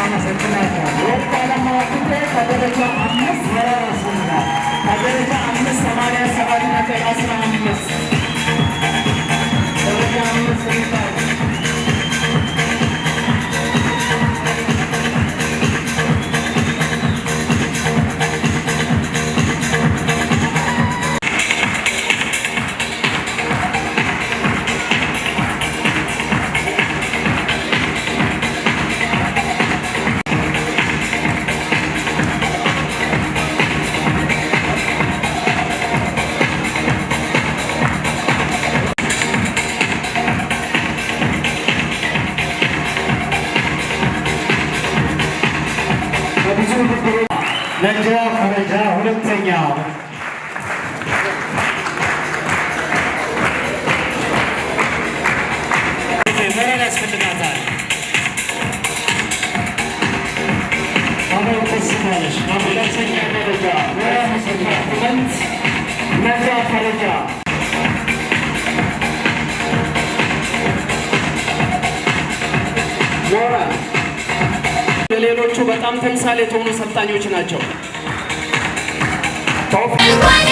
እናመሰግናለን። ወርቅ አለማው ፍቅሬ ከደረጃ 5 ሞራል ያስፈልጋል። ከደረጃ 5 87.15፣ ደረጃ 5 የሚባል። በብዙ ውድድሮች ነጃ ፈረጃ ሁለተኛ። ሞራል ያስፈልጋታል። አበው ደስ ሁለተኛ ደረጃ ሞራል department ነጃ ፈረጃ። ሞራል። ለሌሎቹ በጣም ተምሳሌት የሆኑ ሰልጣኞች ናቸው። እንኳን